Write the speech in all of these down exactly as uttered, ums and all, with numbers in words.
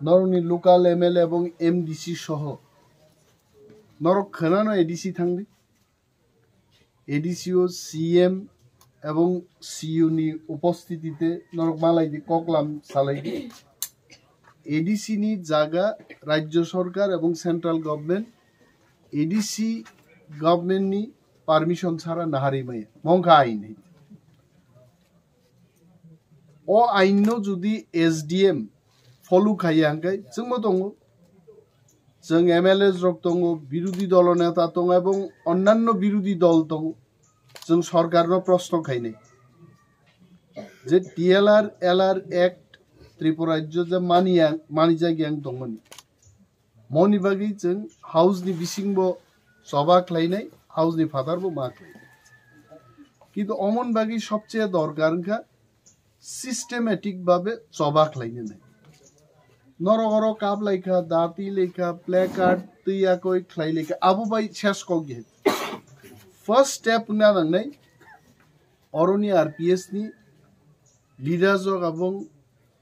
Norokni local M L A ebong M D C soho norok khwnano A D C thangdi. A D C o C M ebong C U ni upostitite norok malaidi, koklam salaidi. A D C ni jaga rajyo sorkar ebong central government A D C government ni permission chara naharwi maya. Mongkha ain hai. O ain no jodi S D M follow khaiya hwnkhe chwngbo tongo. Chwng M L As rok tongo, birodhi dolo neta tongo ebong onnanno birodhi dol tongo. Chwng sorkarno proshno khainai je T L R, L R Act Tripura rajyo je maniya, manijak yang tongmani. Moni bagwi chwng house ni bisingbo choba khlainai, house ni phatarbo ma khlainai. Kintu omon bagwi sobcheye dorkar wngkha systematic babe choba khlainai. Norok oro kap laikha, dati laikha, placard twi yakoi khlai laikha, abo bai ses kok ye. First step wngna nangnai oroni R P S ni leaders rok ebong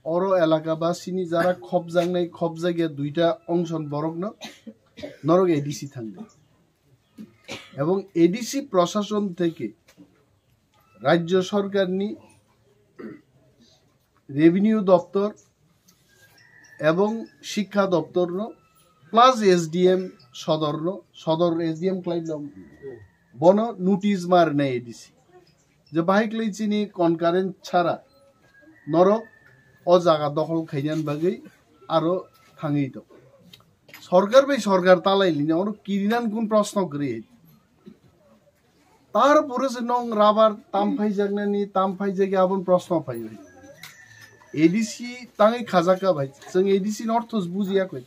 oro elaka basini jara khopjaknai, khopjakya duita ongson borokno norok A D C thangdi. Ebong A D C proshashon theke rajyo sorkarni revenue doptor ebong shikkha doptorno plus S D M sodorno, sodor S D M khlaino bono notice ma rwnai A D C je bahai khlai chini concurrent chara norok o jaga dokhol khainani bagwi aro thangwi tong. Sorkar bai sorkar talai lini oro kirinan kun proshno kwrwi. Tarpore se nong rabar tam phaijaknani, tam phaijak abon proshno phaiwi. A D C tangwi khajak ka bai, chwng A D C ni ortho bujiya koi.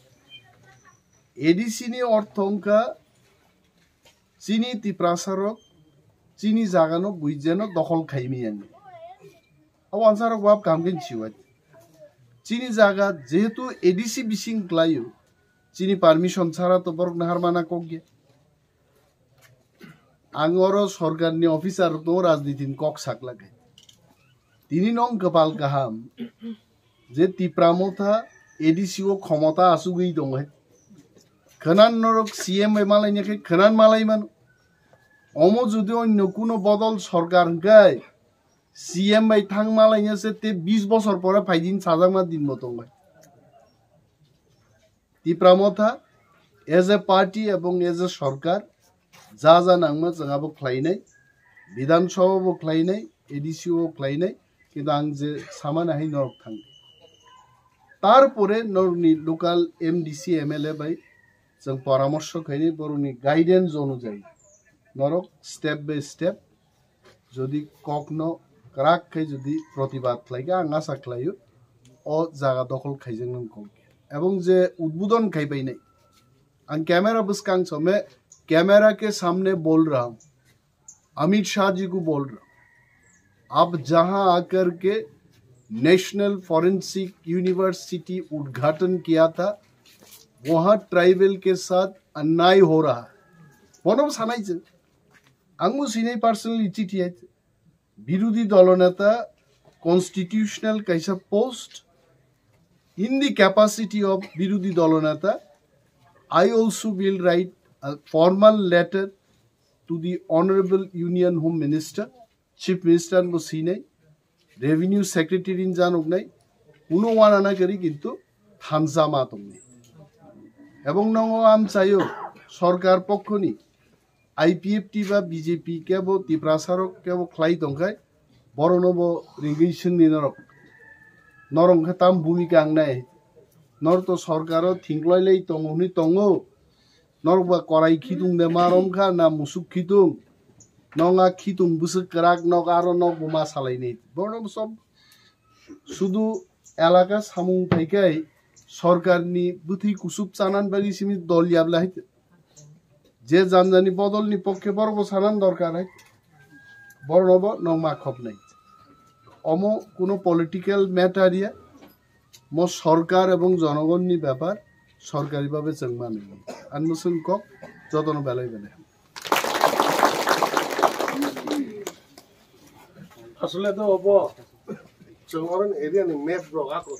A D C ni ortho wngkha chini Tiprasa rok chini jaga no buijeno dokhol khaimi yang. Abo ansarok wab kaham khe siwai. Chini jaga jehetu A D C bising klaio, chini permission chara to borok nahar mana kok ya. Ang oro sorkarni officer rok tongo, rajniti ni kok saklak hai. Tini nong kwpal kaham je Tipra Motha A D C o khomota asugwi tong hai. Khwnan norok C M bai malai khe khwnan malai mano. Omo jodi onno kuno bodol sorkar hwnkhe C M bai thang malaina se te bis bosor pore phaidin sajakma din bo tongo. Tipra Motha as a party ebong as a sorkar ja ja nangma chwng abo khlainai, Bidhan Sabha bo khlainai, A D C o khlainai, kintu ang je samani hai norok thang. Tarpore norokni local M D C M L A bai chwng poramorso khainai, borokni guidance onujai norok step by step jodi kokno kwrak khe jodi protibad khlai khe, ang asa khlaio o jaga dokhol khaijaknani kok. Ebong je udbodon khai bainai, ang camera bwskang some, camera ke samne bol raha hu, Amit Shah ji ko bol raha hu, aap jahan aakarke National Forensic University udghatan kiya tha, wahan tribal ke sath anyay ho raha hai. Bono sanai je. Ang bo sinai personally chithi hai. Birodhi dolo neta constitutional kaisa post. In the capacity of Birodhi dolo neta, I also will write a formal letter to the Honorable Union Home Minister, Chief Minister bo sinai, Revenue Secretary ni janoknai, kuno wana na kari kintu thansa ma tongnai. Ebong nongo amchaio sorkar pokhoni I P F T ba B J P kebo Tiprasa rok kebo khlai tongkhai, borokno bo ringwi swngni norok. Norok khe tam bhumika wngnai? Norok to sorkaro thingklai lai tongo hwnwi tongo. Norok ba korai khitung de ma romkha na musuk khitung? Nong a khitung bwswk kwrak, nok aro nok bo ma salainai. Borok sob sudu elaka samung phaikhai sorkarni bwthwi kusup chanan bagwi simi dol yabla hai. Je janjani bodolni pokke borok bo sanan dorkar hai. Borok bo nong ma khopnai. Omo kuno political matter ya. Mo sorkar ebong jonogonni bepar, sorkari babe chwng mani. Ani mwswng kok jotono belai belai. Asole to obo chwng oro ni area ni map rok ako.